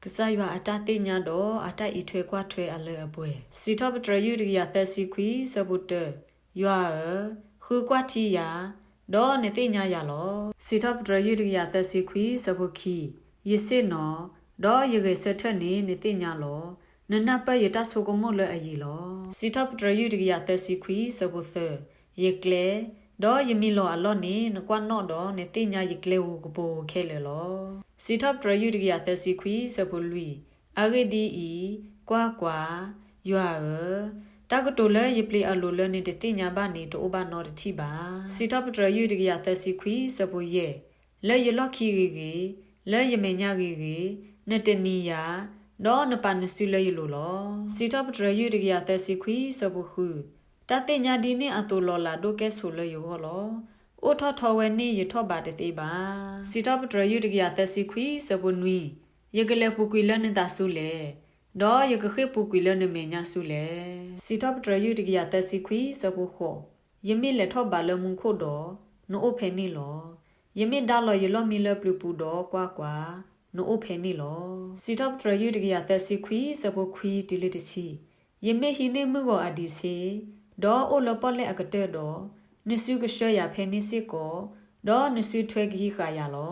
ကစၢ်ယွၤအတၢ်သ့ၣ်ညါဒီးအတၢ်အံးထွဲကွၢ်ထွဲအလၢအပှဲၤ. စံးထီၣ်ပတြၢၤယုၢ်တကယၤသၢဆံခွံ ဆၢဖိတၢ, ယွၤဧၢ, ဃုကွၢ်ထံယၤ, ဒီးနသ့ၣ်ညါယၤလီၤ. စံးထီၣ်ပတြၢၤယုၢ်တကယၤသၢဆံခွံ ဆၢဖိခံ, ယစ့ၣ်နီၤ, ဒီးယဂဲၤဆၢထၢၣ်န့ၣ်နသ့ၣ်ညါလီၤ. နနၢ်ပၢၢ်ယတၢ်ဆိကမိၣ်လၢအယံၤလီၤ. စံးထီၣ်ပတြၢၤယုၢ်တကယၤသၢဆံခွံ ဆၢဖိသၢ, ယကျဲ, ဒီးယမံၤလီၤအလီၢ်န့ၣ် နကွၢ်နီၣ်ဒီးနသ့ၣ်ညါယကျဲဧိၤကပူၤဧိၤခဲလၢာ်လီၤ. စံးထီၣ်ပတြၢၤယုၢ်တကယၤသၢဆံခွံ ဆၢဖိလွံၢ်, အဂ့ၢ်ဒ်အံၤ, ကွၢ်ကွၢ်, ယွၤဧၢ, တၢ်ကတိၤလၢယပျ့ၤအလိၤလၢနတသ့ၣ်ညါဘၣ်န့ၣ် တအိၣ်ဘၣ်နီတထံၣ်ဘၣ်. စံးထီၣ်ပတြၢၤယုၢ်တကယၤသၢဆံခွံ ဆၢဖိယဲၢ်, လၢယလီၢ်ခံဂ့ၤဂ့ၤ, လၢယမဲာ်ညါဂ့ၤဂ့ၤ, နတနံၤယၤ, ဒီးနပာ်နစုလၢယလိၤလီၤ. စံးထီၣ်ပတြၢၤယုၢ်တကယၤသၢဆံခွံ ဆၢဖိဃု, တၢ်သ့ၣ်ညါဒ်န့ၣ်အသိးလီၤလးဒိၣ်ကဲၣ်ဆိးလၢယဂီၢ်လီၤ. အိၣ်ထီၣ်ထီဝဲန့ၣ်ယထီၣ်ဘးတသ့ဘၣ်. စံးထီၣ်ပတြၢၤယုၢ်တကယၤသၢဆံခွံ ဆၢဖိနွံ, ယကလဲၤပူၤကွံာ်လၢနသးဆူလဲၣ်, ဒီးယကဃ့ၢ်ပူၤကွံာ်လၢနမဲာ်ညါဆူလဲၣ်. စံးထီၣ်ပတြၢၤယုၢ်တကယၤသၢဆံခွံ ဆၢဖိဃိး, ယမ့ၢ်လဲၤထီၣ်ဘးလၢမူခိၣ်ဒီး, နအိၣ်ဖဲန့ၣ်လီၤ. ယမ့ၢ်ဒါလီၤယလီၢ်မံလၢပျုၤပူၤဒီးကွၢ်ကွၢ်, နအိၣ်ဖဲန့ၣ်လီၤ. စံးထီၣ်ပတြၢၤယုၢ်တကယၤသၢဆံခွံ ဆၢဖိခွံတုၤလၢတဆံ, ယမ့ၢ်ဟံးန့ၢ်မုၢ်ဂီၤအဒံးဆ့, ဒီးအိၣ်လၢပီၣ်လဲၣ်အကတၢၢ်ဒီး, နစုကဆှၢယၤဖဲန့ၣ်စ့ၢ်ကီး, ဒီးနစုထွဲကဟံးဃာ်ယၤလီ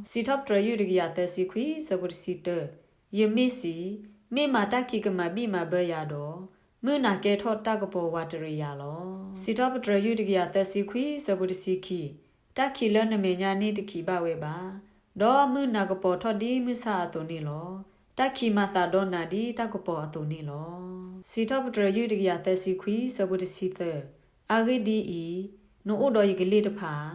ၤ. စံးထီၣ်ပတြၢၤယုၢ်တကယၤသၢဆံခွံ ဆၢဖိတဆံတၢ, ယမ့ၢ်စံး, မ့ၢ်မးတၢ်ခံးကမၤဘံၣ်မၤဘၢယၤဒီး, မုၢ်နၤကဲထီၣ်တၢ်ကပီၤဝးတရံးယၤလီၤ. စံးထီၣ်ပတြၢၤယုၢ်တကယၤသၢဆံခွံ ဆၢဖိတဆံခံ, တၢ်ခံးလၢနမဲာ်ညါန့ၣ်တခံးဘၣ်ဝဲဘၣ်, ဒီးမုၢ်နၤကပီၤထီၣ်ဒ်မုၢ်ဆါအသိးန့ၣ်လီၤ. တၢ်ခံးမၤသးဒီးနၤဒ်တၢ်ကပီၤအသိးန့ၣ်လီၤ. စံးထီၣ်ပတြၢၤယုၢ်တကယၤသၢဆံခွံ ဆၢဖိတဆံသၢ, အဂ့ၢ်ဒ်အံၤ, နအိၣ်ဒီးယကလ့ၢ်တဖၣ်,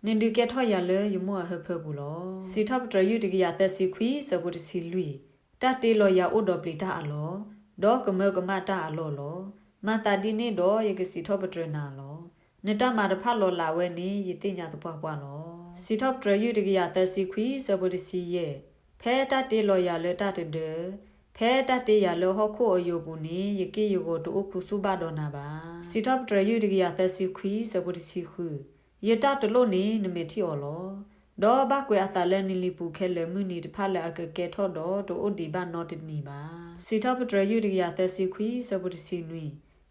နဒုးကဲထီၣ်ယၤလၢယမိၢ်အဟၢဖၢပူၤလီၤ. စံးထီၣ်ပတြၢၤယုၢ်တကယၤသၢဆံခွံ ဆၢဖိတဆံလွံၢ်, တၢ်တ့လီၤယၤအိၣ်ဒီးပျံၤတၢ်အလီၢ်, ဒီးကမၢကမၣ်တၢ်အလီၢ်လီၤ. မၤသးဒ်န့ၣ်ဒီးယကစံးထီၣ်ပတြၢၤနၤလီၤ. နတၢ်မၤတဖၣ်လီၤလးဝဲန့ၣ် ယသ့ၣ်ညါသပှၢ်ပှၢ်လီၤ. စံးထီၣ်ပတြၢၤယုၢ်တကယၤသၢဆံခွံ ဆၢဖိတဆံယဲၢ်, ဖဲတၢ်တ့လီၤယၤလၢတၢ်တဒၢ, ဖဲတၢ်တ့ယၤလၢဟီၣ်ခိၣ်အယိာ်ပူၤန့ၣ် ယက့ၢ်ယဂီၤတအိၣ်ခူသူၣ်ဘၣ်ဒီးနၤဘၣ်. စံးထီၣ်ပတြၢၤယုၢ်တကယၤသၢဆံခွံ ဆၢဖိတဆံဃု, ယတၢ်တလိၣ်န့ၣ် နမဲာ်ထံၣ်အီၤလီၤ. ဒီးဘၣ်ကွဲးအသးလၢနလံၤပူၤခဲလၢာ်မုၢ်နံၤတဖၣ်လၢအကကဲထီၣ်ဒီးတအိၣ်ဒံးဘၣ်နီတနံၤဘၣ်. စံးထီၣ်ပတြၢၤယုၢ်တကယၤသၢဆံခွံ ဆၢဖိတဆံနွံ,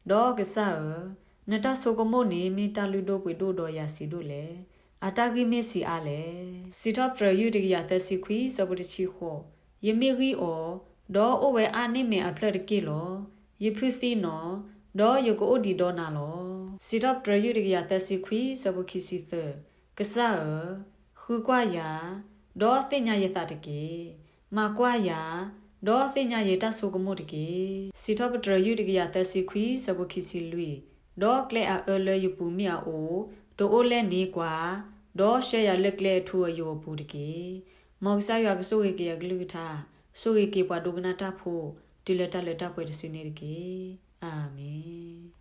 ဒီးကစၢ်ဧၢ, နတၢ်ဆိကမိၣ်န့ၣ်မ့ၢ်တၢ်လုၢ်ဒိၣ်ပှ့ၤဒိၣ်ဒီးယၤဆံးဒိၣ်လဲၣ်. အတၢ်ဂံၢ်မ့ၢ်ဆံးအါလဲၣ်. စံးထီၣ်ပတြၢၤယုၢ်တကယၤသၢဆံခွံ ဆၢဖိတဆံဃိး, ယမ့ၢ်ဂံၢ်အီၤ, ဒီးအိၣ်ဝဲအါန့ၢ်မဲာ်အဖျၢၣ်တက့ၢ်လီၤ. ယဖုသံနီၤ, ဒီးယကအိၣ်ဒံးဒီးနၤလီၤ. စံးထီၣ်ပတြၢၤယုၢ်တကယၤသၢဆံခွံ ဆၢဖိခံဆံသၢ, ကစၢ်ဧၢ, ဃုကွၢ်ယၤ, ဒီးသ့ၣ်ညါယသးတက့ၢ်. မၤကွၢ်ယၤ, ဒီးသ့ၣ်ညါယတၢ်ဆိကမိၣ်တက့ၢ်. စံးထီၣ်ပတြၢၤယုၢ်တကယၤသၢဆံခွံ ဆၢဖိခံဆံလွံၢ်, ဒီးကျဲအအၢလၢယပူၤမ့ၢ်အအိၣ်, တအိၣ်လဲၣ်န့ၣ်ကွၢ်, ဒီးဆှၢယၤလၢကျဲအထူအယိာ်အပူၤတက့ၢ်. မ်ကစၢ်ယွၤကဆိၣ်ဂ့ၤက့ၤအကလုၢ်ကထါ, ဆိၣ်ဂ့ၤက့ၤပှၤဒိကနၣ်တၢ်ဖိ, တုၤလၢတၢ်လၢတၢ်ပှဲၤတစုန့ၣ်တက့ၢ်. အၤမ့ၣ်.